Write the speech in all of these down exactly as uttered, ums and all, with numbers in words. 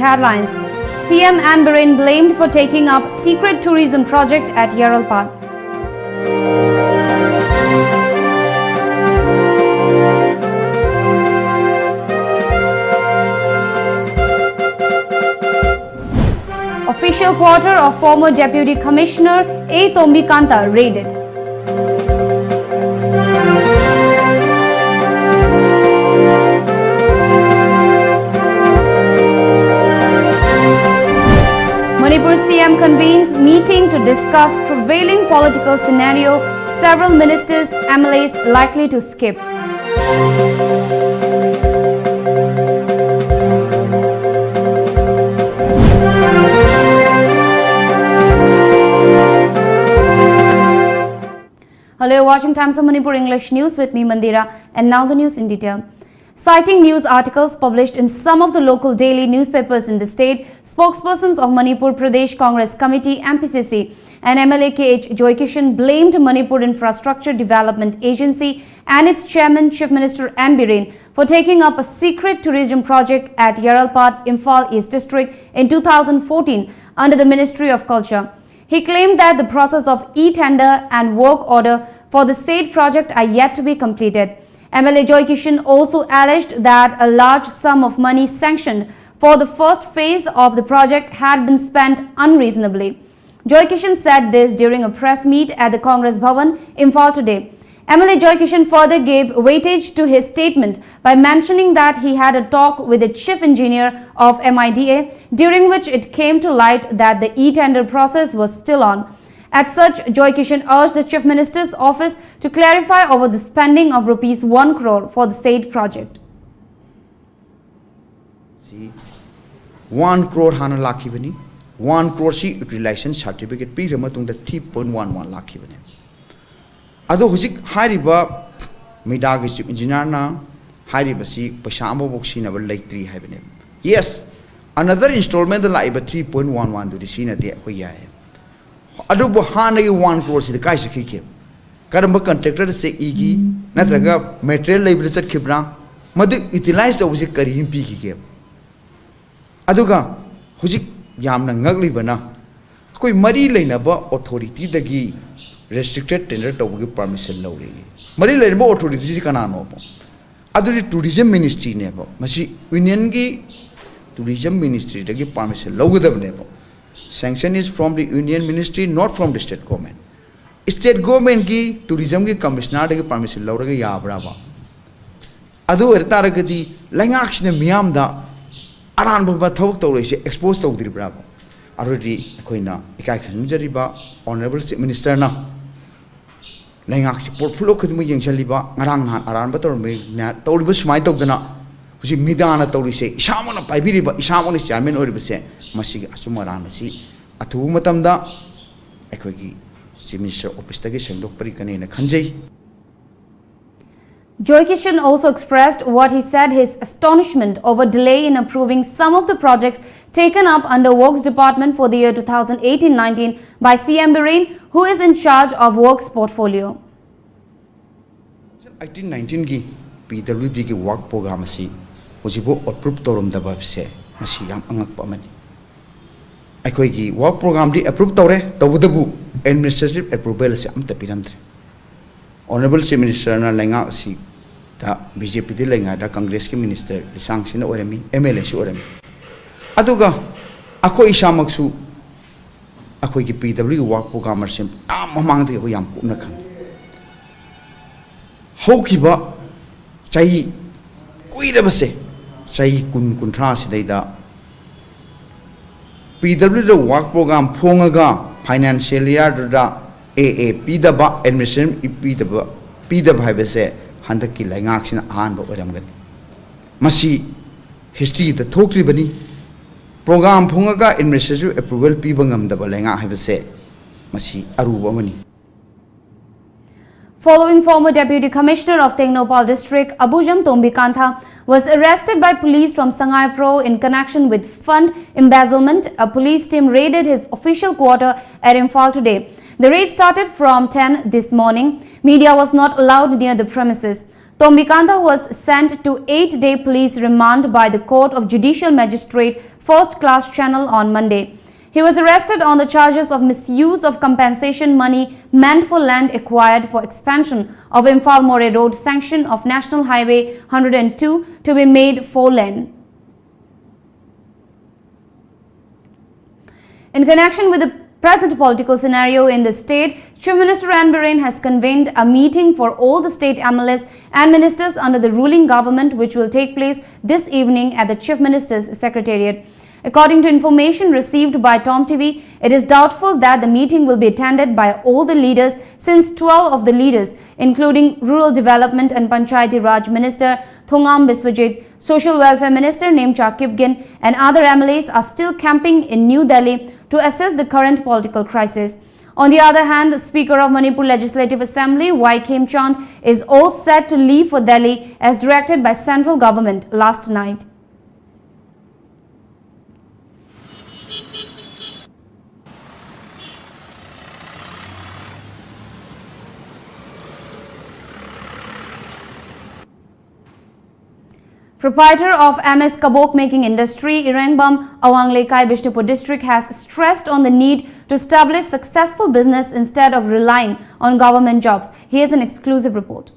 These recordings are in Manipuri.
Headlines: C M N Biren blamed for taking up secret tourism project at Yaralpat. Official quarter of former Deputy Commissioner A Tombikanta raided. Manipur C M convenes meeting to discuss prevailing political scenario, several ministers, M L As likely to skip. Hello, you're watching Times of Manipur English News with me, Mandira, and now the news in detail. Citing news articles published in some of the local daily newspapers in the state, spokespersons of Manipur Pradesh Congress Committee, M P C C, and M L A K H Joykishan blamed Manipur Infrastructure Development Agency and its chairman, Chief Minister N Biren, for taking up a secret tourism project at Yaralpat, Imphal East District in two thousand fourteen under the Ministry of Culture. He claimed that the process of e-tender and work order for the said project are yet to be completed. M L A Joy Kishan also alleged that a large sum of money sanctioned for the first phase of the project had been spent unreasonably. Joy Kishan said this during a press meet at the Congress Bhavan, Imphal today. M L A Joy Kishan further gave weightage to his statement by mentioning that he had a talk with the chief engineer of M I D A, during which it came to light that the e-tender process was still on. As such, Joy Kishan urged the Chief Minister's office to clarify over the spending of rupees one crore for the said project. ꯁꯤ ꯋꯥꯟ ꯀ꯭ꯔꯣꯔ ꯍꯥꯟꯅ ꯂꯥꯛꯈꯤꯕꯅꯤ꯫ ꯋꯥꯟ ꯀ꯭ꯔꯣꯔꯁꯤ ꯌꯨꯇꯤꯂꯥꯏꯖꯦꯁꯟ ꯁꯥꯔꯇꯤꯐꯤꯀꯦꯠ ꯄꯤꯈ꯭ꯔ ꯃꯇꯨꯡꯗ ꯊ꯭ꯔꯤ ꯄꯣꯏꯟ ꯋꯥꯟ ꯋꯥꯟ ꯂꯥꯛꯈꯤꯕꯅꯤ꯫ ꯑꯗꯣ ꯍꯧꯖꯤꯛ ꯍꯥꯏꯔꯤꯕ ꯃꯤꯗꯥꯒꯤ ꯆꯤꯐ ꯏꯟꯖꯤꯅꯤꯌꯥꯔꯅ ꯍꯥꯏꯔꯤꯕꯁꯤ ꯄꯩꯁꯥ ꯑꯃꯐꯥꯎ ꯁꯤꯖꯤꯟꯅꯕ ꯂꯩꯇ꯭ꯔꯤ ꯍꯥꯏꯕꯅꯦꯕ꯫ ꯌꯦꯁ, ꯑꯅꯗꯔ ꯏꯟꯁꯇꯣꯜꯃꯦꯟꯗ ꯂꯥꯛꯏꯕ ꯊ꯭ꯔꯤ ꯄꯣꯏꯟ ꯋꯥꯟ ꯋꯥꯟꯗꯨꯗꯤ ꯁꯤꯖꯤꯟꯅꯗꯦ, ꯑꯩꯈꯣꯏ ꯌꯥꯏ꯫ ꯑꯗꯨꯕꯨ ꯍꯥꯟꯅꯒꯤ ꯋꯥꯟ ꯀ꯭ꯔꯣꯔꯁꯤꯗ ꯀꯥꯏ ꯆꯠꯈꯤꯒꯦ? ꯀꯔꯝꯕ ꯀꯟꯇ꯭ꯔꯦꯛꯇꯔꯗ ꯆꯦꯛ ꯏꯈꯤ? ꯅꯠꯇ꯭ꯔꯒ ꯃꯦꯇꯔꯤꯌꯦꯜ ꯂꯩꯕꯗ ꯆꯠꯈꯤꯕ꯭ꯔꯥ? ꯃꯗꯨ ꯌꯨꯇꯤꯂꯥꯏꯁ ꯇꯧꯕꯁꯤ ꯀꯔꯤ ꯑꯃ ꯄꯤꯈꯤꯒꯦ? ꯑꯗꯨꯒ ꯍꯧꯖꯤꯛ ꯌꯥꯝꯅ ꯉꯛꯂꯤꯕꯅ, ꯑꯩꯈꯣꯏ ꯃꯔꯤ ꯂꯩꯅꯕ ꯑꯣꯊꯣꯔꯤꯇꯤꯗꯒꯤ ꯔꯦꯁꯇ꯭ꯔꯤꯛꯇꯦꯠ ꯇꯦꯟꯗꯔ ꯇꯧꯕꯒꯤ ꯄꯥꯔꯃꯤꯁꯟ ꯂꯧꯔꯦ꯫ ꯃꯔꯤ ꯂꯩꯅꯕ ꯑꯣꯊꯣꯔꯤꯇꯤꯁꯤ ꯀꯅꯥꯅꯣꯕ? ꯑꯗꯨꯗꯤ ꯇꯨꯔꯤꯖꯝ ꯃꯤꯅꯤꯁꯇ꯭ꯔꯤꯅꯦꯕ꯫ ꯃꯁꯤ ꯌꯨꯅꯤꯌꯟꯒꯤ ꯇꯨꯔꯤꯖꯝ ꯃꯤꯅꯤꯁꯇ꯭ꯔꯤꯗꯒꯤ ꯄꯥꯔꯃꯤꯁꯟ ꯂꯧꯒꯗꯕꯅꯦꯕ꯫ Sanction is from the union ministry, not from the state government. State ꯒꯣꯔꯃꯦꯟꯒꯤ ꯇꯨꯔꯤꯖꯝꯒꯤ ꯀꯃꯤꯁꯅꯔꯗꯒꯤ ꯄꯥꯔꯃꯤꯁꯟ ꯂꯧꯔꯒ ꯌꯥꯕ꯭ꯔꯥꯕ? ꯑꯗꯨ ꯑꯣꯏꯔ ꯇꯥꯔꯒꯗꯤ ꯂꯩꯉꯥꯛꯁꯤꯅ ꯃꯤꯌꯥꯝꯗ ꯑꯔꯥꯟꯕ ꯊꯕꯛ ꯇꯧꯔꯛꯏꯁꯦ ꯑꯦꯛꯁꯄꯣꯖ ꯇꯧꯗ꯭ꯔꯤꯕ꯭ꯔꯥꯕ? ꯑꯗꯨꯗꯤ ꯑꯩꯈꯣꯏꯅ ꯏꯀꯥꯏ ꯈꯨꯝꯅꯖꯔꯤꯕ ꯑꯣꯅꯔꯦꯕꯜ ꯆꯤꯐ ꯃꯤꯅꯤꯁꯇꯔꯅ ꯂꯩꯉꯥꯛꯁꯤ ꯄꯣꯔꯠꯐꯨꯂꯣ ꯈꯨꯗꯤꯡꯃꯛ ꯌꯦꯡꯁꯤꯜꯂꯤꯕ, ꯉꯔꯥꯡ ꯅꯍꯥꯟ ꯑꯔꯥꯟꯕ ꯇꯧꯔꯝꯕ ꯃꯌꯥꯝ ꯇꯧꯔꯤꯕ ꯁꯨꯃꯥꯏꯅ ꯇꯧꯗꯅ ꯍꯧꯖꯤꯛ ꯃꯤꯗꯥꯅ ꯇꯧꯔꯤꯁꯦ, ꯏꯁꯥꯃꯛꯅ ꯄꯥꯏꯕꯤꯔꯤꯕ, ꯏꯁꯥꯃꯛꯅ ꯆꯤꯌꯥꯔꯃꯦꯟ ꯑꯣꯏꯔꯤꯕꯁꯦ, ꯃꯁꯤꯒꯤ ꯑꯆꯨꯝ ꯑꯔꯥꯟ ꯑꯁꯤ ꯑꯊꯨꯕ ꯃꯇꯝꯗ ꯑꯩꯈꯣꯏꯒꯤ ꯆꯤꯐ ꯃꯤꯅꯤꯁꯇꯔ ꯑꯣꯐꯤꯁꯇꯒꯤ ꯁꯦꯡꯗꯣꯛꯄꯤꯔꯛꯀꯅꯦꯅ ꯈꯟꯖꯩ꯫ Joy Kishan also expressed what he said his astonishment over delay in approving some of the projects taken up under Works Department for the year two thousand eighteen nineteen by C M Biren, who is in charge of Works portfolio. Eighteen ꯅꯥꯏꯟꯇꯤꯟꯒꯤ ꯄꯤ ꯗꯕ꯭ꯂꯤꯎ ꯗꯤꯒꯤ ꯋꯥꯔꯛ ꯄ꯭ꯔꯣꯒ꯭ꯔꯥꯝ ꯑꯁꯤ ꯍꯧꯖꯤꯛꯐꯥꯎ ꯑꯦꯄ꯭ꯔꯨꯞ ꯇꯧꯔꯝꯗꯕ ꯍꯥꯏꯕꯁꯦ ꯃꯁꯤ ꯌꯥꯝ ꯑꯉꯛꯄ ꯑꯃꯅꯤ꯫ ꯑꯩꯈꯣꯏꯒꯤ ꯋꯥꯔꯛ ꯄ꯭ꯔꯣꯒ꯭ꯔꯥꯝꯗꯤ ꯑꯦꯄ꯭ꯔꯨꯞ ꯇꯧꯔꯦ, ꯇꯧꯕꯇꯕꯨ ꯑꯦꯗꯃꯤꯅꯤꯁꯇ꯭ꯔꯦꯇꯤꯚ ꯑꯦꯄ꯭ꯔꯨꯚꯦꯜ ꯑꯁꯤ ꯑꯝꯇ ꯄꯤꯔꯝꯗ꯭ꯔꯦ꯫ ꯑꯣꯅꯔꯦꯕꯜ ꯆꯤꯐ ꯃꯤꯅꯤꯁꯇꯔꯅ ꯂꯩꯉꯥꯛ ꯑꯁꯤꯗ ꯕꯤ ꯖꯦ ꯄꯤꯗ ꯂꯩꯉꯩꯗ ꯀꯪꯒ꯭ꯔꯦꯁꯀꯤ ꯃꯤꯅꯤꯁꯇꯔ ꯂꯤꯁꯥꯡꯁꯤꯅ ꯑꯣꯏꯔꯝꯃꯤ, ꯑꯦꯝ ꯑꯦꯜ ꯑꯦꯁꯨ ꯑꯣꯏꯔꯝꯃꯤ꯫ ꯑꯗꯨꯒ ꯑꯩꯈꯣꯏ ꯏꯁꯥꯃꯛꯁꯨ ꯑꯩꯈꯣꯏꯒꯤ ꯄꯤ ꯗꯕ꯭ꯂꯤꯎ ꯋꯥꯔꯛ ꯄ꯭ꯔꯣꯒ꯭ꯔꯥꯃꯔꯁꯦ ꯌꯥꯝ ꯃꯃꯥꯡꯗꯒꯤ ꯑꯩꯈꯣꯏ ꯌꯥꯝ ꯀꯨꯞꯅ ꯈꯪꯉꯤ꯫ ꯍꯧꯈꯤꯕ ꯆꯍꯤ ꯀꯨꯏꯔꯕꯁꯦ, ꯆꯍꯤ ꯀꯨꯟ ꯀꯨꯟꯊ꯭ꯔꯥ ꯁꯤꯗꯩꯗ ꯄꯤ ꯗꯕ꯭ꯂꯤꯎꯗ ꯋꯥꯔꯛ ꯄ꯭ꯔꯣꯒ꯭ꯔꯥꯝ ꯐꯣꯡꯉꯒ ꯐꯥꯏꯅꯥꯟꯁꯤꯌꯦꯜ ꯏꯌꯥꯔꯗꯨꯗ ꯑꯦ ꯑꯦ ꯄꯤꯗꯕ, ꯑꯦꯗꯃꯤꯅꯤꯁꯇ꯭ꯔꯦꯁꯟ ꯄꯤꯗꯕ, ꯄꯤꯗꯕ ꯍꯥꯏꯕꯁꯦ ꯍꯟꯗꯛꯀꯤ ꯂꯩꯉꯥꯛꯁꯤꯅ ꯑꯍꯥꯟꯕ ꯑꯣꯏꯔꯝꯒꯅꯤ꯫ ꯃꯁꯤ ꯍꯤꯁꯇ꯭ꯔꯤꯗ ꯊꯣꯛꯇ꯭ꯔꯤꯕꯅꯤ꯫ ꯄ꯭ꯔꯣꯒ꯭ꯔꯥꯝ ꯐꯣꯡꯉꯒ ꯑꯦꯗꯃꯤꯅꯤꯁꯇ꯭ꯔꯦꯇꯤꯚ ꯑꯦꯄ꯭ꯔꯨꯚꯦꯜ ꯄꯤꯕ ꯉꯝꯗꯕ ꯂꯩꯉꯥꯛ ꯍꯥꯏꯕꯁꯦ ꯃꯁꯤ ꯑꯔꯨꯕ ꯑꯃꯅꯤ꯫ Following, former Deputy Commissioner of Tengnoupal District, Abujam Tombikantha, was arrested by police from Sangaipro in connection with fund embezzlement. A police team raided his official quarter at Imphal today. The raid started from ten this morning. Media was not allowed near the premises. Tombikantha was sent to eight-day police remand by the Court of Judicial Magistrate first class channel on Monday. He was arrested on the charges of misuse of compensation money meant for land acquired for expansion of Imphal Moreh Road, sanction of National Highway one hundred and two to be made four lane. In connection with the present political scenario in the state, Chief Minister N. Biren has convened a meeting for all the state M L As and ministers under the ruling government, which will take place this evening at the Chief Minister's Secretariat. According to information received by Tom T V, it is doubtful that the meeting will be attended by all the leaders, since twelve of the leaders, including Rural Development and Panchayati Raj Minister Thongam Biswajit, Social Welfare Minister Nemcha Kipgen, and other M L As are still camping in New Delhi to assess the current political crisis. On the other hand, Speaker of Manipur Legislative Assembly Y Khemchand is all set to leave for Delhi as directed by central government last night. Proprietor of M S Kabok making industry, Irengbam Awang Lekai, Bishnupur district, has stressed on the need to establish successful business instead of relying on government jobs. Here's an exclusive report.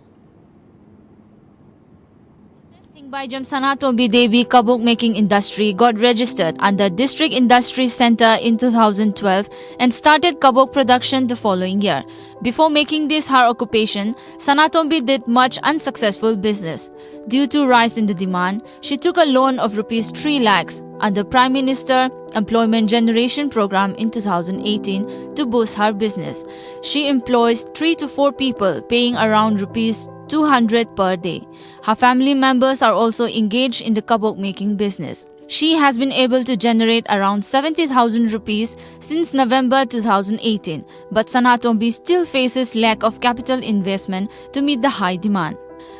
Investing by Jamsana Tombi Devi Kabok making industry got registered under District Industry Center in two thousand twelve and started Kabok production the following year. Before making this her occupation, Sanatombi did much unsuccessful business. Due to rise in the demand, she took a loan of rupees three lakhs under Prime Minister Employment Generation Program in two thousand eighteen to boost her business. She employs three to four people, paying around rupees two hundred per day. Her family members are also engaged in the kabok making business. She has been able to generate around seventy thousand rupees since November two thousand eighteen, but Sanatombi still faces lack of capital investment to meet the high demand.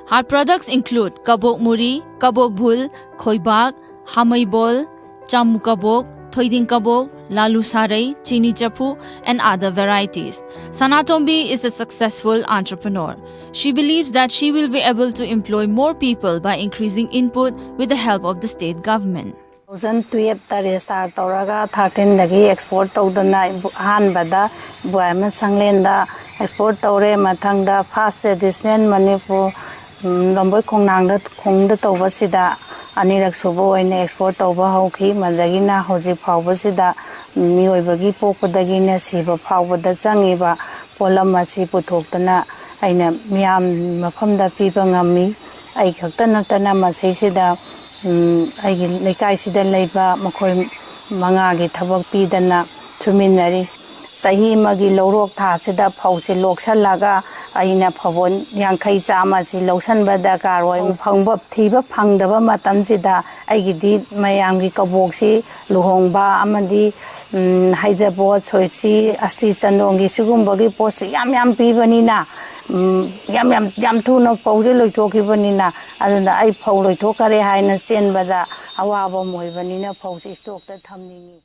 Her products include kabok muri, kabok bhul, khoibak, hamai bol, chamu kabok, thoiding kabok, lalu sarai, chini chaphu, and other varieties. Sanatombi is a successful entrepreneur. She believes that she will be able to employ more people by increasing input with the help of the state government. Two thousand twelfth register ꯇꯧꯔꯒ ꯊꯥꯔꯇꯤꯟꯗꯒꯤ ꯑꯦꯛꯁꯄꯣꯔꯠ ꯇꯧꯗꯅ ꯏꯕꯨ-, ꯑꯍꯥꯟꯕꯗ ꯏꯕꯣꯌꯥꯏꯃ ꯁꯪꯂꯦꯟꯗ ꯑꯦꯛꯁꯄꯣꯔꯠ ꯇꯧꯔꯦ꯫ ꯃꯊꯪꯗ ꯐꯥꯔꯁ ꯇ꯭ꯔꯦꯗꯤꯁꯅꯦꯜ ꯃꯅꯤꯄꯨꯔ, ꯎꯝ, ꯂꯝꯕꯣꯏ ꯈꯣꯡꯅꯥꯡꯗ, ꯈꯣꯡꯗ ꯇꯧꯕꯁꯤꯗ ꯑꯅꯤꯔꯛ ꯁꯨꯕ ꯑꯣꯏꯅ ꯑꯦꯛꯁꯄꯣꯔꯠ ꯇꯧꯕ ꯍꯧꯈꯤ꯫ ꯃꯗꯒꯤꯅ ꯍꯧꯖꯤꯛ ꯐꯥꯎꯕꯁꯤꯗ ꯃꯤꯑꯣꯏꯕꯒꯤ ꯄꯣꯛꯄꯗꯒꯤꯅ ꯁꯤꯕ ꯐꯥꯎꯕꯗ ꯆꯪꯉꯤꯕ ꯄꯣꯠꯂꯝ ꯑꯁꯤ ꯄꯨꯊꯣꯛꯇꯅ ꯑꯩꯅ ꯃꯤꯌꯥꯝ ꯃꯐꯝꯗ ꯄꯤꯕ ꯉꯝꯃꯤ꯫ ꯑꯩ ꯈꯛꯇ ꯅꯠꯇꯅ ꯃꯁꯤꯁꯤꯗ, ꯎꯝ, ꯑꯩꯒꯤ ꯂꯩꯀꯥꯏꯁꯤꯗ ꯂꯩꯕ ꯃꯈꯣꯏ ꯃꯉꯥꯒꯤ ꯊꯕꯛ ꯄꯤꯗꯅ ꯁꯨꯃꯤꯟꯅꯔꯤ꯫ ꯆꯍꯤ ꯑꯃꯒꯤ ꯂꯧꯔꯣꯛ ꯊꯥꯁꯤꯗ ꯐꯧꯁꯤ ꯂꯣꯛꯁꯜꯂꯒ ꯑꯩꯅ ꯐꯧꯕꯣꯟ ꯌꯥꯡꯈꯩ ꯆꯥꯝꯃꯁꯤ ꯂꯧꯁꯟꯕ ꯗꯔꯀꯥꯔ ꯑꯣꯏ꯫ ꯐꯪꯕ, ꯊꯤꯕ ꯐꯪꯗꯕ ꯃꯇꯝꯁꯤꯗ ꯑꯩꯒꯤꯗꯤ ꯃꯌꯥꯝꯒꯤ ꯀꯕꯣꯛꯁꯤ ꯂꯨꯍꯣꯡꯕ ꯑꯃꯗꯤ, ꯎꯝ, ꯍꯩꯖꯕꯣꯠ, ꯁꯣꯏꯆꯤ, ꯑꯁꯇꯤ ꯆꯟꯗꯣꯟꯒꯤ ꯁꯤꯒꯨꯝꯕꯒꯤ ꯄꯣꯠꯁꯤ ꯌꯥꯝ ꯌꯥꯝ ꯄꯤꯕꯅꯤꯅ, ꯎꯝ, ꯌꯥꯝ ꯌꯥꯝ, ꯌꯥꯝ ꯊꯨꯅ ꯐꯧꯁꯦ ꯂꯣꯏꯊꯣꯛꯈꯤꯕꯅꯤꯅ, ꯑꯗꯨꯅ ꯑꯩ ꯐꯧ ꯂꯣꯏꯊꯣꯛꯈꯔꯦ ꯍꯥꯏꯅ ꯆꯦꯟꯕꯗ ꯑꯋꯥꯕ ꯑꯃ ꯑꯣꯏꯕꯅꯤꯅ ꯐꯧꯁꯦ ꯏꯁꯇꯣꯛꯇ ꯊꯝꯅꯤꯡꯉꯤ꯫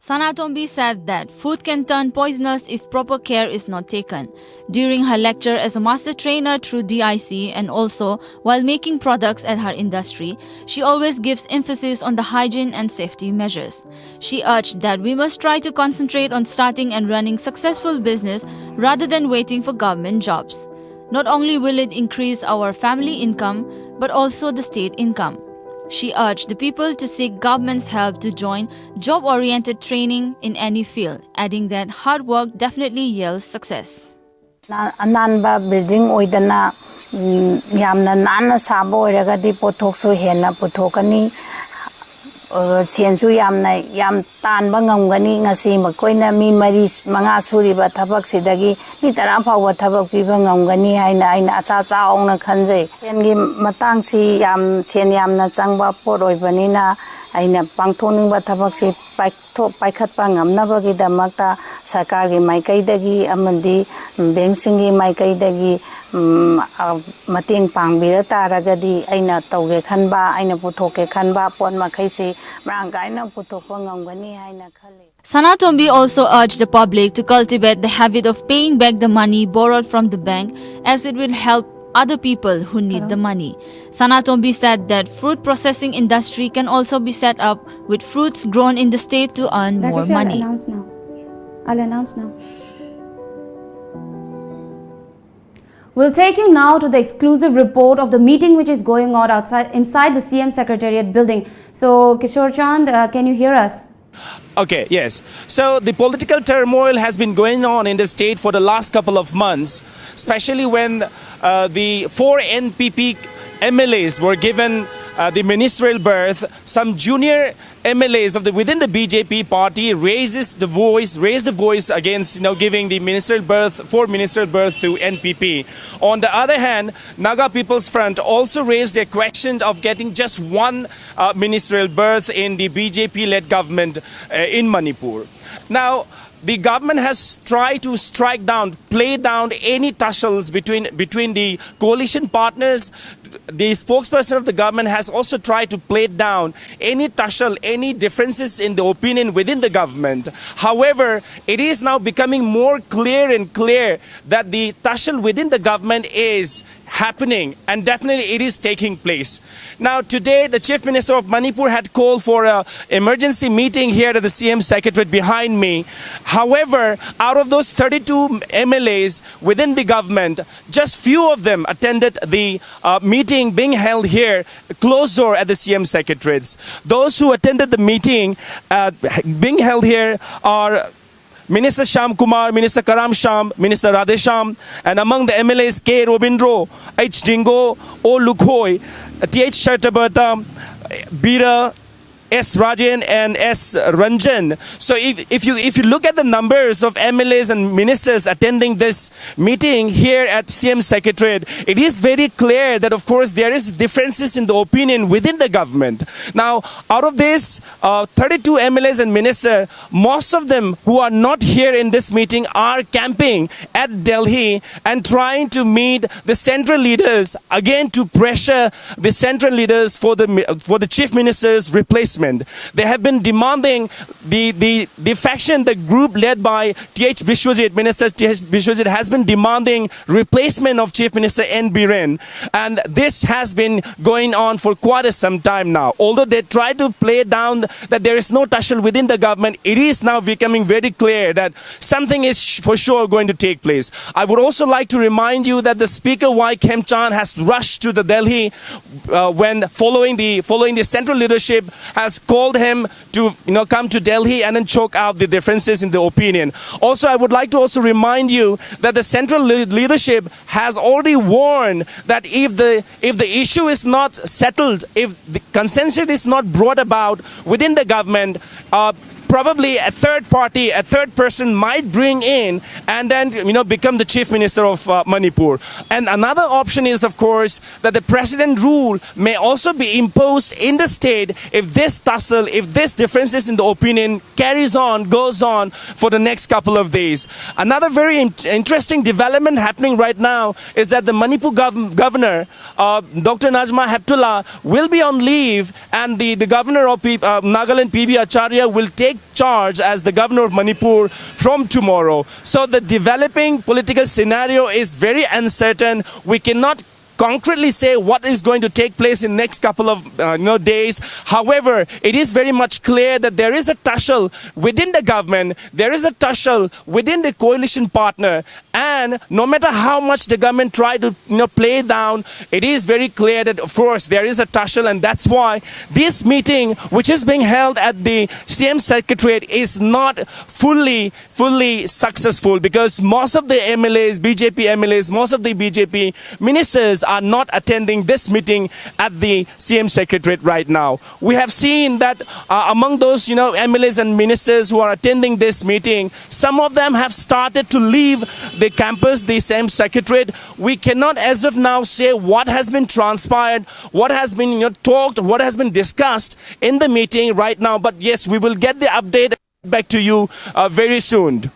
Sanatombi said that food can turn poisonous if proper care is not taken. During her lecture as a master trainer through D I C and also while making products at her industry, she always gives emphasis on the hygiene and safety measures. She urged that we must try to concentrate on starting and running successful business rather than waiting for government jobs. Not only will it increase our family income, but also the state income. She urged the people to seek government's help to join job oriented training in any field, adding that hard work definitely yields success. ꯑꯅꯥꯟꯕ ꯕꯤꯜꯗꯤꯡ ꯑꯣꯏꯗꯅ, ꯎꯝ, ꯌꯥꯝꯅ ꯅꯥꯟꯅ ꯁꯥꯕ ꯑꯣꯏꯔꯒꯗꯤ ꯄꯣꯠꯊꯣꯛꯁꯨ ꯍꯦꯟꯅ ꯄꯨꯊꯣꯛꯀꯅꯤ꯫ ꯑ, ꯁꯦꯟꯁꯨ ꯌꯥꯝꯅ, ꯌꯥꯝ ꯇꯥꯟꯕ ꯉꯝꯒꯅꯤ꯫ ꯉꯁꯤ ꯃꯈꯣꯏꯅ ꯃꯤ ꯃꯔꯤ, ꯃꯉꯥ ꯁꯨꯔꯤꯕ ꯊꯕꯛꯁꯤꯗꯒꯤ ꯃꯤ ꯇꯔꯥ ꯐꯥꯎꯕ ꯊꯕꯛ ꯄꯤꯕ ꯉꯝꯒꯅꯤ ꯍꯥꯏꯅ ꯑꯩꯅ ꯑꯆꯥ ꯆꯥꯎꯅ ꯈꯟꯖꯩ꯫ ꯁꯦꯟꯒꯤ ꯃꯇꯥꯡꯁꯤ ꯌꯥꯝ, ꯁꯦꯟ ꯌꯥꯝꯅ ꯆꯪꯕ ꯄꯣꯠ ꯑꯣꯏꯕꯅꯤꯅ ꯑꯩꯅ ꯄꯥꯡꯊꯣꯛꯅꯤꯡꯕ ꯊꯕꯛꯁꯤ ꯄꯥꯏꯊꯣꯛ-, ꯄꯥꯏꯈꯠꯄ ꯉꯝꯅꯕꯒꯤꯗꯃꯛꯇ ꯁꯔꯀꯥꯔꯒꯤ ꯃꯥꯏꯀꯩꯗꯒꯤ ꯑꯃꯗꯤ ꯕꯦꯡꯁꯤꯡꯒꯤ ꯃꯥꯏꯀꯩꯗꯒꯤ, ꯎꯝ, ꯑ, ꯃꯇꯦꯡ ꯄꯥꯡꯕꯤꯔ ꯇꯥꯔꯒꯗꯤ ꯑꯩꯅ ꯇꯧꯒꯦ ꯈꯟꯕ, ꯑꯩꯅ ꯄꯨꯊꯣꯛꯀꯦ ꯈꯟꯕ ꯄꯣꯠ ꯃꯈꯩꯁꯤ ꯃꯔꯥꯡ ꯀꯥꯏꯅ ꯄꯨꯊꯣꯛꯄ ꯉꯝꯒꯅꯤ ꯍꯥꯏꯅ ꯈꯜꯂꯤ꯫ Sanatombi also urged the public to cultivate the habit of paying back the money borrowed from the bank, as it will help other people who need the money. Sanatombi said that fruit processing industry can also be set up with fruits grown in the state to earn more money. Announce now. I'll announce now. We'll take you now to the exclusive report of the meeting which is going on outside inside the C M Secretariat building. So, Kishore Chand, uh, can you hear us? Okay, yes. So the political turmoil has been going on in the state for the last couple of months, especially when uh, the four N P P M L As were given uh, the ministerial berth. Some junior M L As of the within the B J P party raises the voice, raised the voice against you know giving the ministerial berth, four ministerial berth to N P P. On the other hand, Naga People's Front also raised a question of getting just one uh, ministerial berth in the B J P-led government uh, in Manipur. Now, the government has tried to strike down, play down any tussles between between the coalition partners. The spokesperson of the government has also tried to play down any tussle, any differences in the opinion within the government. However, it is now becoming more clear and clear that the tussle within the government is happening, and definitely it is taking place. Now, today, the Chief Minister of Manipur had called for an emergency meeting here at the C M Secretariat behind me. However, out of those thirty-two M L As within the government, just few of them attended the uh, meeting being held here, closed door at the C M Secretariat. Those who attended the meeting uh, being held here are Minister Shyam Kumar, Minister Karam Shyam, Minister Radheshyam, and among the M L As K Robindro, H Dingo, O Lukhoi, T H Chakrabarty, Bira, S Rajen, and S Ranjan. So if, if you if you look at the numbers of M L As and ministers attending this meeting here at C M Secretariat, it is very clear that of course there is differences in the opinion within the government. Now, out of this uh, thirty-two M L As and ministers, most of them who are not here in this meeting are camping at Delhi and trying to meet the central leaders again to pressure the central leaders for the for the chief minister's replacement. statement. They have been demanding the, the, the faction, the group led by T H Biswajit, Minister T H Biswajit has been demanding replacement of Chief Minister N Biren. And this has been going on for quite a some time now. Although they try to play down that there is no tussle within the government, it is now becoming very clear that something is sh- for sure going to take place. I would also like to remind you that the Speaker Y Khemchand has rushed to the Delhi uh, when following the following the central leadership has called him to, you know, come to Delhi and then choke out the differences in the opinion. Also, I would like to also remind you that the central le- leadership has already warned that if the if the issue is not settled, if the consensus is not brought about within the government, uh, probably a third party, a third person might bring in and then, you know, become the chief minister of uh, Manipur. And another option is, of course, that the president rule may also be imposed in the state if this tussle, if this differences in the opinion carries on, goes on for the next couple of days. Another very in- interesting development happening right now is that the Manipur gov- governor, uh, Doctor Najma Heptulla, will be on leave, and the, the governor of P- uh, Nagaland, P B Acharya, will take charge as the governor of Manipur from tomorrow. So the developing political scenario is very uncertain. We cannot concretely say what is going to take place in next couple of uh, you know, days. However, it is very much clear that there is a tussle within the government, there is a tussle within the coalition partner, and no matter how much the government try to, you know, play down, it is very clear that of course there is a tussle, and that's why this meeting, which is being held at the C M secretariat, is not fully fully successful, because most of the M L As, B J P M L As, most of the B J P ministers are not attending this meeting at the C M secretariat right now. We have seen that uh, among those, you know, M L As and ministers who are attending this meeting, some of them have started to leave the campus, the C M secretariat. We cannot as of now say what has been transpired, what has been, you know, talked, what has been discussed in the meeting right now. But yes, we will get the update back to you uh, very soon.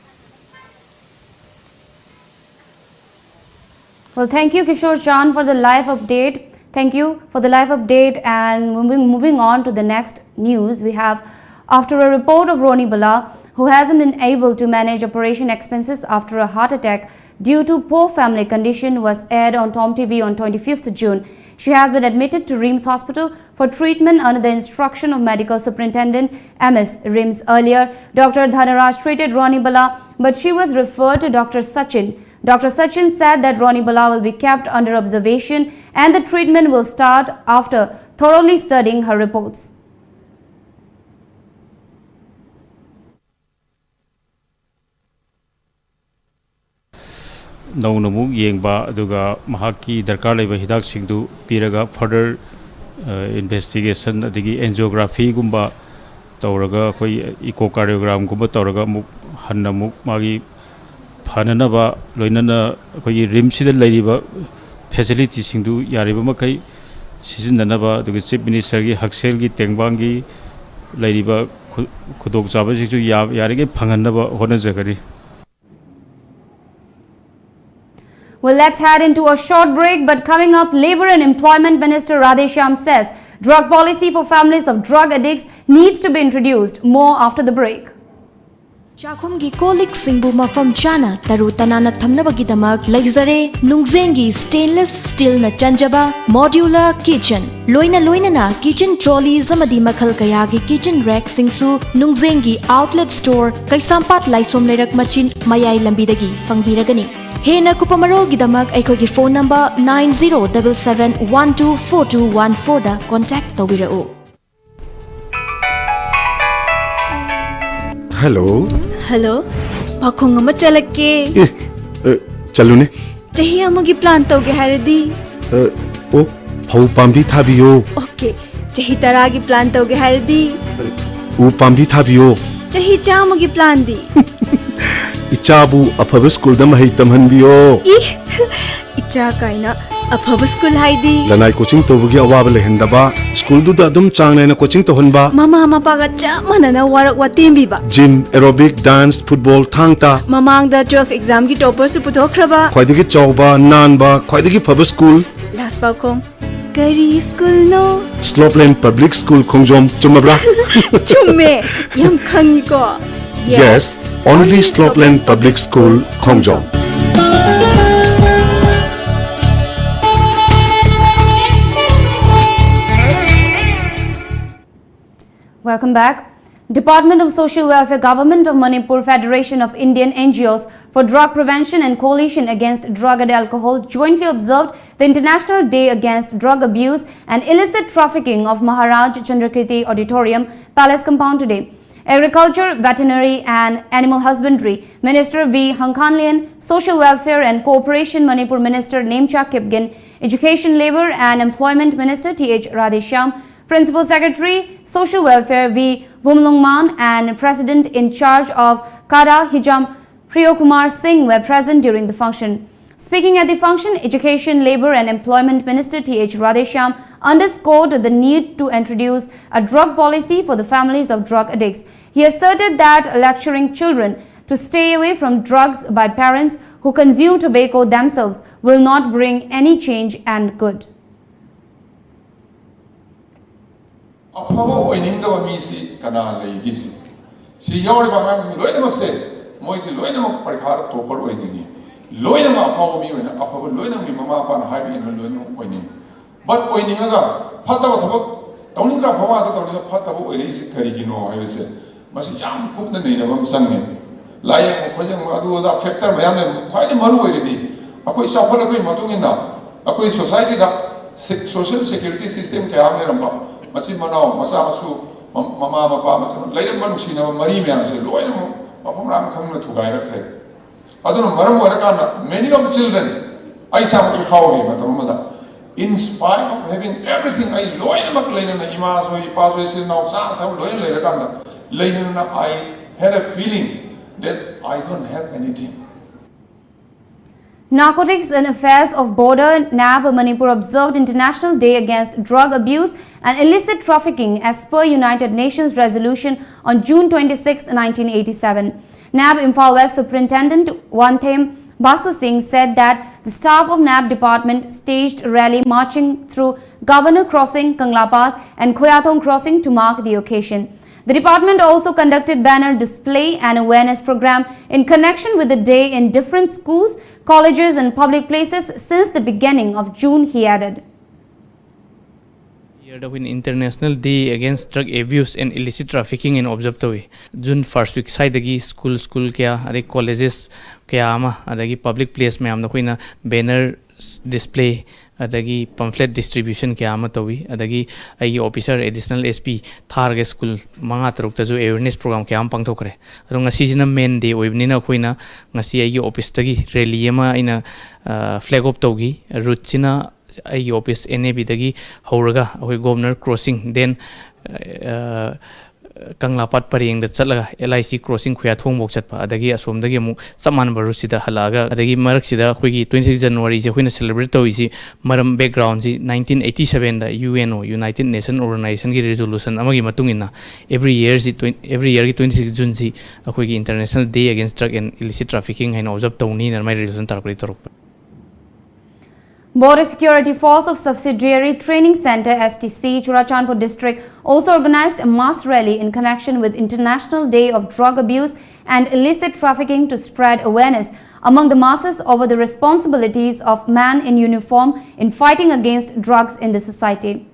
Well, thank you, Kishore Chand, for the live update. Thank you for the live update. And moving, moving on to the next news, we have, after a report of Ronnie Bala, who hasn't been able to manage operation expenses after a heart attack due to poor family condition, was aired on Tom T V on twenty-fifth June. She has been admitted to RIMS Hospital for treatment under the instruction of Medical Superintendent, M S, RIMS. Earlier, Doctor Dhanaraj treated Ronnie Bala, but she was referred to Doctor Sachin. Doctor Sachin said that Ronnie Bala will be kept under observation and the treatment will start after thoroughly studying her reports. ꯅꯧꯅ ꯑꯃꯨꯛ ꯌꯦꯡꯕ, ꯑꯗꯨꯒ ꯃꯍꯥꯛꯀꯤ ꯗꯔꯀꯥꯔ ꯂꯩꯕ ꯍꯤꯗꯥꯛꯁꯤꯡꯗꯨ ꯄꯤꯔꯒ further investigation ꯑꯗꯒꯤ angiographyꯒꯨꯝꯕ ꯇꯧꯔꯒ, ꯑꯩꯈꯣꯏ echocardiogramꯒꯨꯝꯕ ꯇꯧꯔꯒ ꯑꯃꯨꯛ ꯍꯟꯅ ꯑꯃꯨꯛ ꯃꯥꯒꯤ ꯐꯅꯅꯕ, ꯂꯣꯏꯅꯅ ꯑꯩꯈꯣꯏꯒꯤ RIMSꯁꯤꯗ ꯂꯩꯔꯤꯕ facilityꯁꯤꯡꯗꯨ ꯌꯥꯔꯤꯕ ꯃꯈꯩ ꯁꯤꯖꯤꯟꯅꯅꯕ, ꯑꯗꯨꯒ Chief Ministerꯒꯤ ꯍꯛꯁꯦꯜꯒꯤ ꯇꯦꯡꯕꯥꯡꯒꯤ ꯂꯩꯔꯤꯕ ꯈꯨ-, ꯈꯨꯗꯣꯡꯆꯥꯕꯁꯤꯡꯁꯨ ꯌꯥ-, ꯌꯥꯔꯤꯉꯩ ꯐꯪꯍꯟꯅꯕ ꯍꯣꯠꯅꯖꯒꯅꯤ꯫ Well, let's head into a short break, but coming up, Labour and Employment Minister Radheshyam says drug policy for families of drug addicts needs to be introduced. More after the break. ꯆꯥꯛꯈꯨꯝꯒꯤ ꯀꯣꯜ ꯂꯤꯛꯁꯤꯡꯕꯨ ꯃꯐꯝ ꯆꯥꯅ ꯇꯔꯨ ꯇꯅꯥꯟꯅ ꯊꯝꯅꯕꯒꯤꯗꯃꯛ ꯂꯩꯖꯔꯦ ꯅꯨꯡꯖꯦꯡꯒꯤ stainless steelꯅ ꯆꯟꯖꯕ modular kitchen꯫ ꯂꯣꯏꯅ ꯂꯣꯏꯅꯅ kitchen trolleys ꯑꯃꯗꯤ ꯃꯈꯜ ꯀꯌꯥꯒꯤ kitchen rackꯁꯤꯡꯁꯨ ꯅꯨꯡꯖꯦꯡꯒꯤ outlet store ꯀꯩꯁꯥꯝꯄꯥꯠ ꯂꯥꯏꯁꯣꯝ ꯂꯩꯔꯛ ꯃꯆꯤꯟ ꯃꯌꯥꯏ ꯂꯝꯕꯤꯗꯒꯤ ꯐꯪꯕꯤꯔꯒꯅꯤ꯫ ꯍꯦꯟꯅ ꯀꯨꯞꯄ ꯃꯔꯣꯜꯒꯤꯗꯃꯛ ꯑꯩꯈꯣꯏꯒꯤ phone number nine zero double seven one two four two one fourꯗ contact ꯇꯧꯕꯤꯔꯛꯎ꯫ ꯍꯦꯜꯂꯣ꯫ ꯍꯜꯂꯣ꯫ ꯄꯥꯈꯣꯡ ꯑꯃ ꯆꯠꯂꯛꯀꯦ꯫ ꯑꯦ, ꯑ, ꯆꯠꯂꯨꯅꯦ꯫ ꯆꯍꯤ ꯑꯃꯒꯤ plan ꯇꯧꯒꯦ ꯍꯥꯏꯔꯗꯤ? ꯑ, ꯑꯣ, ꯐꯧ ꯄꯥꯝꯕꯤ ꯊꯥꯕꯤꯌꯣ꯫ Okay꯫ ꯆꯍꯤ ꯇꯔꯥꯒꯤ plan ꯇꯧꯒꯦ ꯍꯥꯏꯔꯗꯤ? ꯎ ꯄꯥꯝꯕꯤ ꯊꯥꯕꯤꯌꯣ꯫ ꯆꯍꯤ ꯆꯥꯝꯃꯒꯤ planꯗꯤ? ꯏꯆꯥꯕꯨ ꯑꯐꯕ schoolꯗ ꯃꯍꯩ ꯇꯝꯍꯟꯕꯤꯌꯣ꯫ ꯏ! ꯏꯆꯥ ꯀꯥꯏꯅ꯫ ꯑꯐꯕ school ꯍꯥꯏꯗꯤ? ꯂꯅꯥꯏ coaching ꯇꯧꯕꯒꯤ ꯑꯋꯥꯕ ꯂꯩꯍꯟꯗꯕ, schoolꯗꯨꯗ ꯑꯗꯨꯝ ꯆꯥꯡ ꯅꯥꯏꯅ coaching ꯇꯧꯍꯟꯕ꯫ ꯃꯃꯥ ꯃꯄꯥꯒ ꯆꯞ ꯃꯥꯟꯅꯅ work ꯋꯥꯇꯦꯝꯕꯤꯕ꯫ Gym, aerobic, dance, football, ꯊꯥꯡ ꯇꯥ꯫ ꯃꯃꯥꯡꯗ twelve examꯒꯤ topperꯁꯨ ꯄꯨꯊꯣꯛꯈ꯭ꯔꯕ꯫ ꯈ꯭ꯋꯥꯏꯗꯒꯤ ꯆꯥꯎꯕ, ꯅꯥꯟꯕ, ꯈ꯭ꯋꯥꯏꯗꯒꯤ ꯐꯕ school꯫ Last ꯄꯥꯎꯈꯣꯡ꯫ ꯀꯔꯤ ꯁ꯭ꯀꯨꯜꯅꯣ? Slopeland Public School ꯈꯣꯡꯖꯣꯝ, ꯆꯨꯝꯃꯕ꯭ꯔꯥ? ꯆꯨꯝꯃꯦ, ꯌꯥꯝ ꯈꯪꯉꯤꯀꯣ? Yes, only Slopeland Public School Khongjom. Welcome back. Department of Social Welfare, Government of Manipur, Federation of Indian N G Os for Drug Prevention and Coalition Against Drug and Alcohol jointly observed the International Day Against Drug Abuse and Illicit Trafficking of Maharaj Chandrakirti Auditorium, Palace Compound today. Agriculture, Veterinary and Animal Husbandry Minister V Hangkhanlian, Social Welfare and Cooperation Manipur Minister Nemcha Kipgen, Education, Labour and Employment Minister Th Radheshyam, Principal Secretary, Social Welfare V Vumlungman and President in charge of CADA Hijam Priyokumar Singh were present during the function. Speaking at the function, Education, Labour and Employment Minister Th Radheshyam underscored the need to introduce a drug policy for the families of drug addicts. He asserted that lecturing children to stay away from drugs by parents who consume tobacco themselves will not bring any change and good. ꯑꯐꯕ ꯑꯣꯏꯅꯤꯡꯗꯕ ꯃꯤꯁꯤ ꯀꯅꯥ ꯂꯩꯒꯦ? ꯁꯤ ꯁꯤ ꯌꯥꯎꯔꯤꯕ ꯑꯉꯥꯡꯁꯤꯡ ꯂꯣꯏꯅꯃꯛꯁꯦ, ꯃꯣꯏꯁꯤ ꯂꯣꯏꯅꯃꯛ ꯄꯔꯤꯈꯥꯗ ꯇꯣꯞꯄꯔ ꯑꯣꯏꯅꯤꯡꯉꯤ, ꯂꯣꯏꯅꯃꯛ ꯑꯐꯥꯎꯕ ꯃꯤ ꯑꯣꯏꯅ, ꯑꯐꯕ ꯂꯣꯏꯅꯃꯛ ꯃꯤ, ꯃꯃꯥ ꯃꯄꯥꯅ ꯍꯥꯏꯕ ꯏꯟꯕ ꯂꯣꯏꯅꯃꯛ ꯑꯣꯏꯅꯤꯡꯉꯤ꯫ ꯕꯠ ꯑꯣꯏꯅꯤꯡꯉꯒ ꯐꯠꯇꯕ ꯊꯕꯛ ꯇꯧꯅꯤꯡꯗ꯭ꯔꯥ? ꯐꯃꯥꯗ ꯇꯧꯅꯤꯡꯉ ꯐꯠꯇꯕ ꯑꯣꯏꯔꯛꯏꯁꯤ ꯀꯔꯤꯒꯤꯅꯣ ꯍꯥꯏꯕꯁꯦ, ꯃꯁꯤ ꯌꯥꯝ ꯀꯨꯞꯅ ꯅꯩꯅꯕ ꯑꯃ ꯆꯪꯉꯦ꯫ ꯂꯥꯏꯌꯦꯡꯕ ꯈꯣꯠꯌꯦꯡꯕ ꯑꯗꯨ ꯑꯗꯥ ꯐꯦꯛꯇꯔ ꯃꯌꯥꯝ ꯂꯩ꯫ ꯈ꯭ꯋꯥꯏꯗꯒꯤ ꯃꯔꯨ ꯑꯣꯏꯔꯤꯗꯤ ꯑꯩꯈꯣꯏ ꯆꯥꯎꯈꯠꯂꯛꯄꯒꯤ ꯃꯇꯨꯡ ꯏꯟꯅ ꯑꯩꯈꯣꯏ ꯁꯣꯁꯥꯏꯇꯤꯗ ꯁꯣꯁꯤꯌꯦꯜ ꯁꯦꯀ꯭ꯌꯨꯔꯤꯇꯤ ꯁꯤꯁꯇꯦꯝ ꯀꯌꯥ ꯑꯃ ꯂꯩꯔꯝꯕ, ꯃꯆꯤꯟ ꯃꯅꯥꯎ, ꯃꯆꯥ ꯃꯁꯨ, ꯃ- ꯃꯃꯥ ꯃꯄꯥ, ꯃꯆꯤꯟ ꯂꯩꯔꯝꯕ ꯅꯨꯡꯁꯤꯅꯕ ꯃꯔꯤ ꯃꯌꯥꯝꯁꯦ ꯂꯣꯏꯅꯃꯛ ꯃꯐꯝ ꯃꯔꯥꯡ ꯈꯪꯗꯅ ꯊꯨꯒꯥꯏꯔꯛꯈ꯭ꯔꯦ꯫ ꯑꯗꯨꯅ ꯃꯔꯝ ꯑꯣꯏꯔꯀꯥꯟꯗ many of children, ꯑꯩ ꯏꯁꯥꯃꯛꯁꯨ ꯐꯥꯎꯔꯤ ꯃꯇꯝ ꯑꯃꯗ, in spite of having everything, ꯑꯩ ꯂꯣꯏꯅꯃꯛ ꯂꯩꯅꯅ, ꯏꯃꯥꯁꯨ, ꯏꯄꯥꯁꯨ, ꯏꯆꯤꯜ ꯏꯅꯥꯎ, ꯆꯥꯅ ꯊꯛꯅ ꯂꯣꯏꯅ ꯂꯩꯔꯀꯥꯟꯗ, ꯂꯩꯅꯅ I had a feeling that I don't have anything. Narcotics and Affairs of Border, NAB, Manipur observed International Day Against Drug Abuse and Illicit Trafficking as per United Nations resolution on June twenty-sixth, nineteen eighty-seven. NAB Imphal West Superintendent Wanthem Basu Singh said that the staff of NAB department staged a rally marching through Governor Crossing, Kanglapat, and Khoyathong Crossing to mark the occasion. The department also conducted banner display and awareness program in connection with the day in different schools, colleges, and public places since the beginning of June, he added. Year ꯑꯩꯈꯣꯏꯅ International Day Against Drug Abuse and Illicit Trafficking ꯑꯣꯏꯅ observe ꯇꯧꯏ꯫ June first week ꯁ꯭ꯋꯥꯏꯗꯒꯤ school school ꯀꯌꯥ, ꯑꯗꯩ colleges ꯀꯌꯥ ꯑꯃ, ꯑꯗꯒꯤ public place ꯃꯌꯥꯝꯗ ꯑꯩꯈꯣꯏꯅ banner display, ꯑꯗꯒꯤ pamphlet distribution ꯀꯌꯥ ꯑꯃ ꯇꯧꯏ꯫ ꯑꯗꯒꯤ ꯑꯩꯒꯤ officer additional S P ꯊꯥꯔꯒ school ꯃꯉꯥ ꯇꯔꯨꯛꯇꯁꯨ awareness program ꯀꯌꯥ ꯑꯃ ꯄꯥꯡꯊꯣꯛꯈ꯭ꯔꯦ꯫ ꯑꯗꯣ ꯉꯁꯤꯁꯤꯅ main day ꯑꯣꯏꯕꯅꯤꯅ ꯑꯩꯈꯣꯏꯅ ꯉꯁꯤ ꯑꯩꯒꯤ office ꯇꯒꯤ rally ꯑꯃ ꯑꯩꯅ, ꯑ, flag off ꯇꯧꯈꯤ꯫ Route ꯁꯤꯅ ꯑꯩꯒꯤ office N A B ꯗꯒꯤ ꯍꯧꯔꯒ ꯑꯩꯈꯣꯏ Governor Crossing, then, ꯑ, ꯀꯪꯂꯥꯄꯥꯠ ꯄꯔꯦꯡꯗ ꯆꯠꯂꯒ L I C Crossing ꯈꯨꯌꯥꯊꯣꯡꯐꯧ ꯆꯠꯄ, ꯑꯗꯒꯤ ꯑꯁꯣꯝꯗꯒꯤ ꯑꯃꯨꯛ ꯆꯞ ꯃꯥꯟꯅꯕ route ꯁꯤꯗ ꯍꯜꯂꯛꯑꯒ, ꯑꯗꯒꯤ ꯃꯔꯛꯁꯤꯗ ꯑꯩꯈꯣꯏꯒꯤ twenty six January ꯁꯦ ꯑꯩꯈꯣꯏꯅ celebrate ꯇꯧꯔꯤꯁꯤ ꯃꯔꯝ background ꯁꯤ nineteen eighty seven ꯗ U N O, United Nation Organization ꯒꯤ resolution ꯑꯃꯒꯤ ꯃꯇꯨꯡ ꯏꯟꯅ every year ꯁꯤ twen-, every year ꯒꯤ twenty six June ꯁꯤ ꯑꯩꯈꯣꯏꯒꯤ International Day Against Drug and Illicit Trafficking ꯍꯥꯏꯅ observe ꯇꯧꯅꯤꯅ ꯑꯗꯨꯃꯥꯏꯅ resolution ꯇꯥꯔꯛꯄꯗꯒꯤ ꯇꯧꯔꯛꯄ꯫ Border Security Force of Subsidiary Training Center, S T C, Churachandpur District also organized a mass rally in connection with International Day of Drug Abuse and Illicit Trafficking to spread awareness among the masses over the responsibilities of man in uniform in fighting against drugs in the society.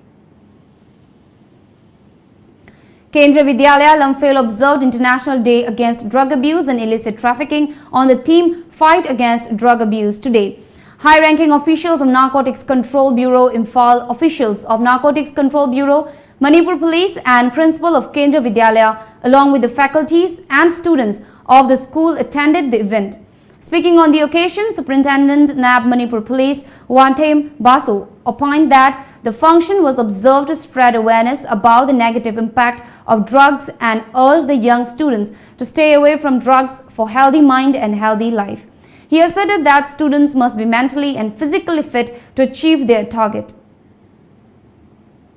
Kendriya Vidyalaya Lamphel observed International Day Against Drug Abuse and Illicit Trafficking on the theme Fight Against Drug Abuse today. High-ranking officials of Narcotics Control Bureau Imphal, officials of Narcotics Control Bureau, Manipur Police and principal of Kendriya Vidyalaya, along with the faculties and students of the school, attended the event. Speaking on the occasion, Superintendent NAB Manipur Police Wanthem Basu opined that the function was observed to spread awareness about the negative impact of drugs and urged the young students to stay away from drugs for healthy mind and healthy life. He asserted that students must be mentally and physically fit to achieve their target.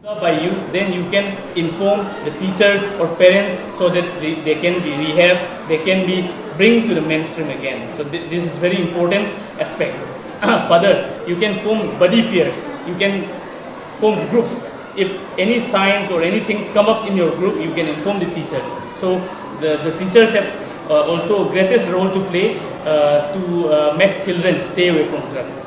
By you, then you can inform the teachers or parents so that they, they can be rehab, they can be bring to the mainstream again. So th- this is very important aspect. Further, you can form buddy pairs, you can form groups. If any signs or anything come up in your group, you can inform the teachers. So the, the teachers have uh, also greatest role to play uh, to uh, make children stay away from drugs.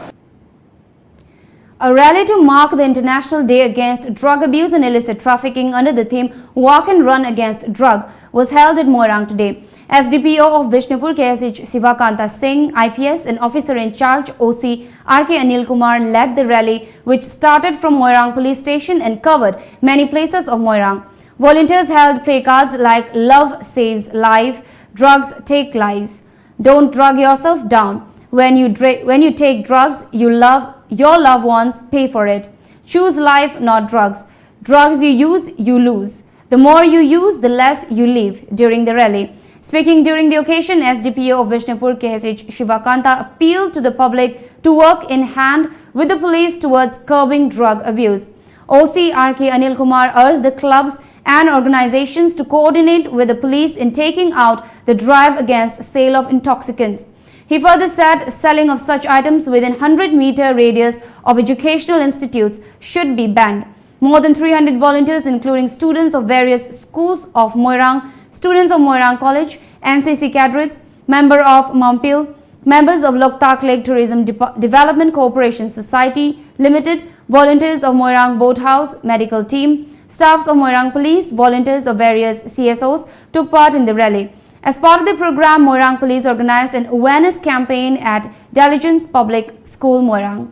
A rally to mark the International Day Against Drug Abuse and Illicit Trafficking under the theme Walk and Run Against Drug was held at Moirang today. S D P O of Bishnupur K S H Shivakanta Singh, I P S, and officer in charge O C R K Anil Kumar led the rally, which started from Moirang Police Station and covered many places of Moirang. Volunteers held placards like "Love saves life," "Drugs take lives," "Don't drug yourself down." When you, dra- when you take drugs, you love your loved ones pay for it. Choose life, not drugs. Drugs you use, you lose. The more you use, the less you leave during the rally. Speaking during the occasion, S D P O of Bishnupur K S H Shivakanta appealed to the public to work in hand with the police towards curbing drug abuse. O C R K Anil Kumar urged the clubs and organizations to coordinate with the police in taking out the drive against sale of intoxicants. He further said selling of such items within one hundred meter radius of educational institutes should be banned. More than three hundred volunteers, including students of various schools of Moirang, students of Moirang College, N C C cadres, member of Mampil, members of Loktak Lake Tourism Depo- Development Corporation Society Limited, volunteers of Moirang Boat House, medical team, staffs of Moirang Police, volunteers of various C S Os took part in the rally. As part of the program, Moirang Police organized an awareness campaign at Diligence Public School, Moirang.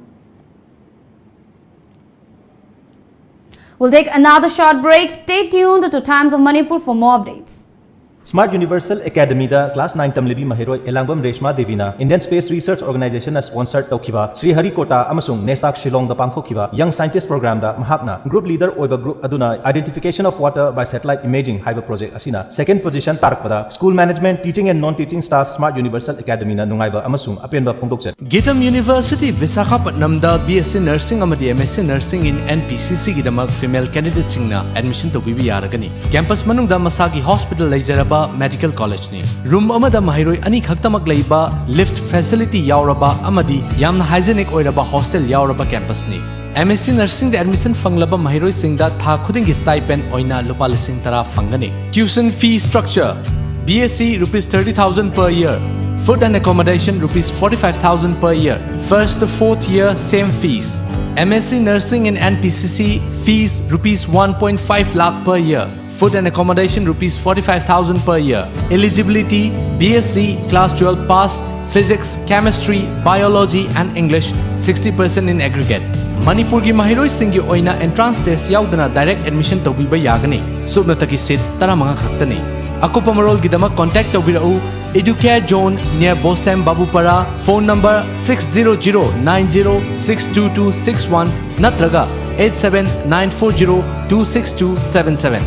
We'll take another short break. Stay tuned to Times of Manipur for more updates. Smart Universal Academy the class nine ꯇꯝꯂꯤꯕꯤ ꯃꯍꯩꯔꯣꯏ ꯑꯦꯂꯥꯡꯕꯝ Reshma ꯗꯦꯕꯤꯅ Indian Space Research Organization ꯅ sponsor ꯇꯧꯈꯤꯕ ꯁ꯭ꯔꯤ ꯍꯔꯤꯀꯣꯇꯥ ꯑꯃꯁꯨꯡ ꯅꯦꯁꯥꯛ ꯁꯤꯂꯣꯡꯗ ꯄꯥꯡꯊꯣꯛꯈꯤꯕ Young Scientist Program ꯗ ꯃꯍꯥꯛꯅ group leader ꯑꯣꯏꯕ group ꯑꯗꯨꯅ Identification of Water by Satellite Imaging ꯍꯥꯏꯕ project ꯑꯁꯤꯅ second position ꯇꯥꯔꯛꯄꯗ School Management, Teaching and Non-Teaching Staff, Smart Universal Academy ꯅ ꯅꯨꯡꯉꯥꯏꯕ ꯑꯃꯁꯨꯡ ꯑꯄꯦꯟꯕ ꯐꯣꯡꯗꯣꯛꯆꯔꯤ꯫ Gitam University ꯕꯤꯁꯥꯈꯥꯄꯠꯅꯝꯗ B S C Nursing ꯑꯃꯗꯤ M S C Nursing in N P C C ꯒꯤꯗꯃꯛ female candidate ꯁꯤꯡꯅ admission ꯇꯧꯕꯤꯕ ꯌꯥꯔꯒꯅꯤ꯫ Campus ꯃꯅꯨꯡꯗ ꯃꯁꯥꯒꯤ hospital ꯂꯩꯖꯔꯕ ꯃꯦꯗꯤꯀꯦꯜ ꯀꯣꯂꯦꯖꯅꯤ꯫ ꯔꯨꯝ ꯑꯃꯗ ꯃꯍꯩꯔꯣꯏ ꯑꯅꯤꯈꯛꯇꯃꯛ ꯂꯩꯕ, ꯂꯤꯐꯠ ꯐꯦꯁꯤꯂꯤꯇꯤ ꯌꯥꯎꯔꯕ ꯑꯃꯗꯤ ꯌꯥꯝꯅ ꯍꯥꯏꯖꯤꯅꯤꯛ ꯑꯣꯏꯔꯕ ꯍꯣꯁꯇꯦꯜ ꯌꯥꯎꯔꯕ ꯀꯦꯝꯄꯁꯅꯤ꯫ ꯑꯦꯝ ꯑꯦꯁ ꯁꯤ ꯅꯔꯁꯤꯡꯗ ꯑꯦꯗꯃꯤꯁꯟ ꯐꯪꯂꯕ ꯃꯍꯩꯔꯣꯏꯁꯤꯡꯗ ꯊꯥ ꯈꯨꯗꯤꯡꯒꯤ ꯁ꯭ꯇꯥꯏꯄꯦꯟ ꯑꯣꯏꯅ ꯂꯨꯄꯥ ꯂꯤꯁꯤꯡ ꯇꯔꯥ ꯐꯪꯒꯅꯤ꯫ Tuition fee structure: B S C rupees thirty thousand per year, food and accommodation rupees forty-five thousand per year, first to fourth year same fees. M S C nursing in N P C C, fees rupees one point five lakh per year, food and accommodation rupees forty-five thousand per year. Eligibility: B S C class twelve pass, physics, chemistry, biology and English sixty percent in aggregate. ꯃꯅꯤꯄꯨꯔꯒꯤ ꯃꯍꯩꯔꯣꯏꯁꯤꯡꯒꯤ ꯑꯣꯏꯅ entrance test ꯌꯥꯎꯗꯅ direct admission ꯇꯧꯕꯤꯕ ꯌꯥꯒꯅꯤ꯫ ꯁꯨꯞꯅꯇꯒꯤ seat ꯇꯔꯥꯃꯉꯥ ꯈꯛꯇꯅꯤ꯫ ꯑꯀꯨꯞꯄ ꯃꯔꯣꯜꯒꯤꯗꯃꯛ contact ꯇꯧꯕꯤꯔꯛꯎ Educare Zone near Bosem Babupara, phone number six zero zero nine zero six two two six one ꯅꯠꯇ꯭ꯔꯒ eight seven nine four zero two six two seven seven꯫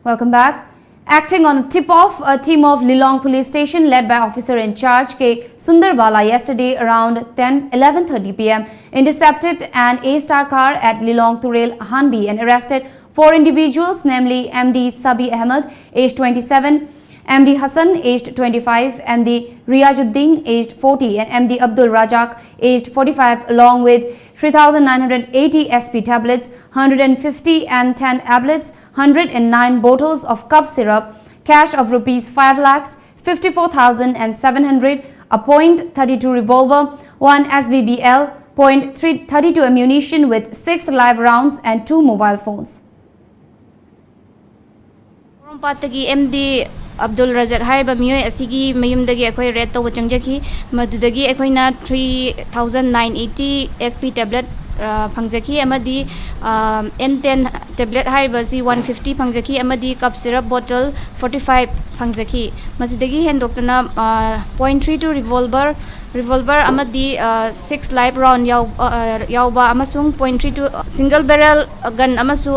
Welcome back. Acting on a tip-off, a team of Lilong Police Station led by officer in charge K Sundar Bala yesterday around ten, eleven thirty p m intercepted an A-Star car at Lilong Turel Hanbi and arrested four individuals, namely M D Sabi Ahmed, aged twenty-seven, M D Hassan, aged twenty-five, M D Riajuddin, aged forty, and M D Abdul Razak, aged forty-five, along with three thousand nine hundred eighty S P tablets, hundred and fifty and ten tablets, hundred and nine bottles of cough syrup, cash of rupees five lakhs fifty-four thousand and seven hundred, a point thirty-two revolver, one S B B L, point three thirty-two ammunition with six live rounds and two mobile phones. ꯄꯣꯔꯣꯝꯄꯥꯠꯇꯒꯤ ꯑꯦꯝ ꯗꯤ ꯑꯕꯗꯨꯜ ꯔꯖꯥꯛ ꯍꯥꯏꯔꯤꯕ ꯃꯤꯑꯣꯏ ꯑꯁꯤꯒꯤ ꯃꯌꯨꯝꯗꯒꯤ ꯑꯩꯈꯣꯏ ꯔꯦꯗ ꯇꯧꯕ ꯆꯪꯖꯈꯤ꯫ ꯃꯗꯨꯗꯒꯤ ꯑꯩꯈꯣꯏꯅ three thousand nine eighty S P tablet, ꯑ, ꯐꯪꯖꯈꯤ, ꯑꯃꯗꯤ, ꯑ, N ten tablet ꯍꯥꯏꯔꯤꯕ ꯑꯁꯤ one fifty ꯐꯪꯖꯈꯤ, ꯑꯃꯗꯤ cough syrup bottle forty five ꯐꯪꯖꯈꯤ꯫ ꯃꯁꯤꯗꯒꯤ ꯍꯦꯟꯗꯣꯛꯇꯅ, ꯑ, point three two revolver, revolver ꯑꯃꯗꯤ, ꯑ, six live round ꯌꯥꯎ-, ꯑ, ꯌꯥꯎꯕ ꯑꯃꯁꯨꯡ point three two single barrel gun ꯑꯃꯁꯨ,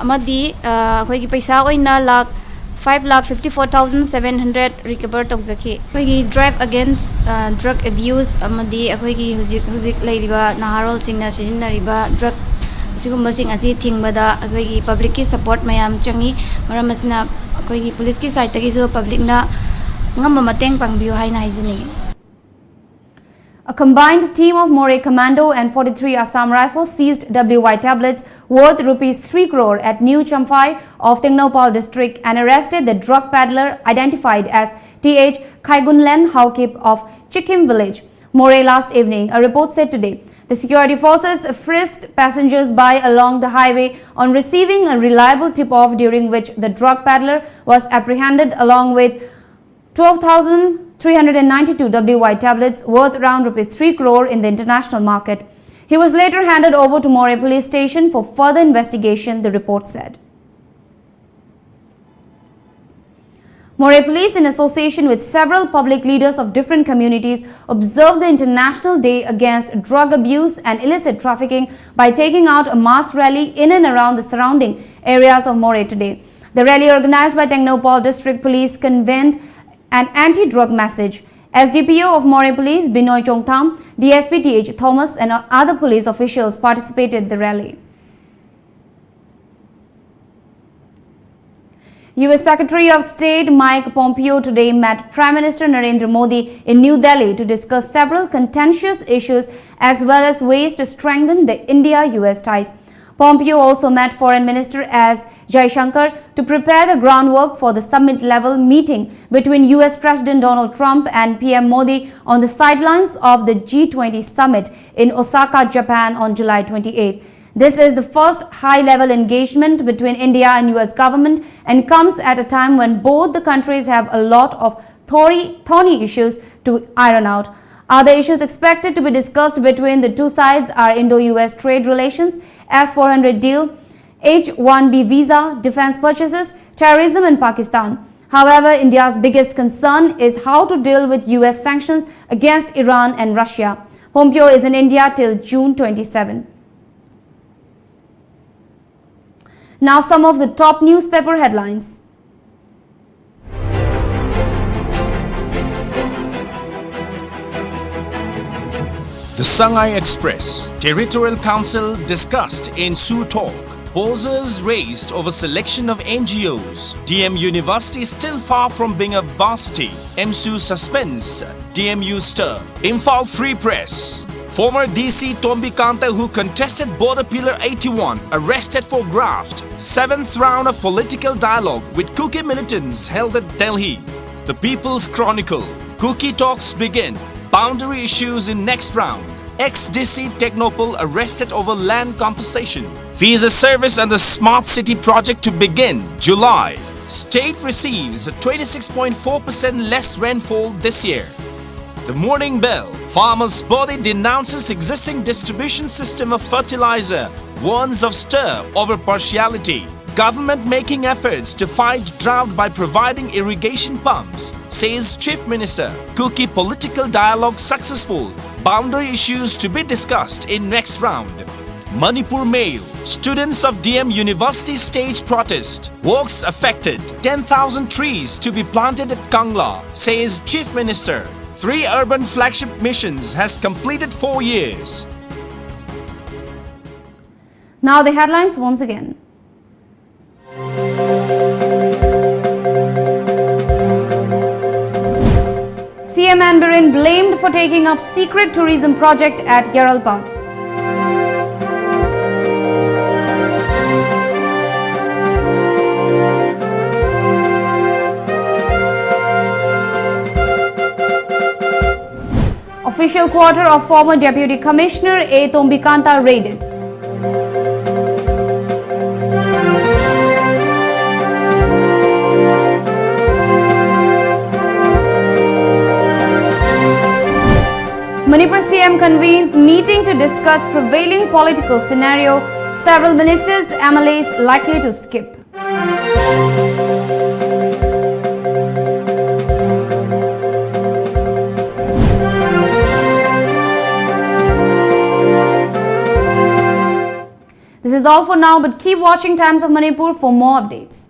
ꯑꯃꯗꯤ, ꯑ, ꯑꯩꯈꯣꯏꯒꯤ ꯄꯩꯁꯥ ꯑꯣꯏꯅ lakh, five lakh fifty four thousand seven hundred recover ꯇꯧꯖꯈꯤ꯫ ꯑꯩꯈꯣꯏꯒꯤ drive against, ꯑ, drug abuse ꯑꯃꯗꯤ ꯑꯩꯈꯣꯏꯒꯤ ꯍꯧꯖꯤꯛ ꯍꯧꯖꯤꯛ ꯂꯩꯔꯤꯕ ꯅꯍꯥꯔꯣꯜꯁꯤꯡꯅ ꯁꯤꯖꯤꯟꯅꯔꯤꯕ drug ꯁꯤꯒꯨꯝꯕꯁꯤꯡ ꯑꯁꯤ ꯊꯤꯡꯕꯗ ꯑꯩꯈꯣꯏꯒꯤ ꯄꯕ꯭ꯂꯤꯛꯀꯤ ꯁꯄꯣꯔꯠ ꯃꯌꯥꯝ ꯆꯪꯏ꯫ ꯃꯔꯝ ꯑꯁꯤꯅ ꯑꯩꯈꯣꯏꯒꯤ ꯄꯨꯂꯤꯁꯀꯤ ꯁꯥꯏꯠꯇꯒꯤꯁꯨ ꯄꯕ꯭ꯂꯤꯛꯅ ꯑꯉꯝꯕ ꯃꯇꯦꯡ ꯄꯥꯡꯕꯤꯌꯨ ꯍꯥꯏꯅ ꯍꯥꯏꯖꯅꯤꯡꯏ꯫ A combined team of Moreh Commando and forty-three Assam Rifles seized W Y tablets worth rupees three crore at New Champhai of Tengnoupal district and arrested the drug peddler identified as T H Khaigunlen Haokip of Chikhim village, Moreh last evening, a report said today. The security forces frisked passengers by along the highway on receiving a reliable tip-off, during which the drug peddler was apprehended along with twelve thousand three hundred ninety-two W Y tablets worth around rupees three crore in the international market. He was later handed over to Moreh police station for further investigation, the report said. Moreh police, in association with several public leaders of different communities, observed the International Day Against Drug Abuse and Illicit Trafficking by taking out a mass rally in and around the surrounding areas of Moreh today. The rally, organized by Tengnoupal District Police, convened an anti-drug message. S D P O of Moreh Police, Binoy Chongtham, D S P T H Thomas, and other police officials participated in the rally. U S Secretary of State Mike Pompeo today met Prime Minister Narendra Modi in New Delhi to discuss several contentious issues as well as ways to strengthen the India-U S ties. Pompeo also met Foreign Minister S Jaishankar to prepare the groundwork for the summit-level meeting between U S President Donald Trump and P M Modi on the sidelines of the G twenty summit in Osaka, Japan on July twenty-eighth. This is the first high-level engagement between India and U S government and comes at a time when both the countries have a lot of thorny, thorny issues to iron out. Other issues expected to be discussed between the two sides are Indo-U S trade relations, S four hundred deal, H one B visa, defense purchases, terrorism and Pakistan. However, India's biggest concern is how to deal with U S sanctions against Iran and Russia. Pompeo is in India till June twenty-seven. Now, some of the top newspaper headlines. The Sangai Express, Territorial Council discussed in Sue talk. Posers raised over selection of N G Os. D M University still far from being a varsity. M S U suspends, D M U stir. Imphal Free Press. Former D C Tombi Kanta, who contested border pillar eighty-one, arrested for graft. Seventh round of political dialogue with Kuki militants held at Delhi. The People's Chronicle. Kuki talks begin. Boundary issues in next round. Ex-D C Tecnopal arrested over land compensation. Visa service and the smart city project to begin July. State receives twenty-six point four percent less rainfall this year. The Morning Bell. Farmers' body denounces existing distribution system of fertilizer, warns of stir over partiality. Government making efforts to fight drought by providing irrigation pumps, says Chief Minister. Kuki political dialogue successful. Boundary issues to be discussed in next round. Manipur Mail. Students of D M University stage protest. Walks affected. Ten thousand trees to be planted at Kangla, says Chief Minister. Three urban flagship missions has completed four years. Now the headlines once again. C M N Biren blamed for taking up secret tourism project at Yaralpa. Official quarter of former Deputy Commissioner A Tombikanta raided. Manipur C M convenes meeting to discuss prevailing political scenario. Several ministers, M L As likely to skip. This is all for now, but keep watching Times of Manipur for more updates.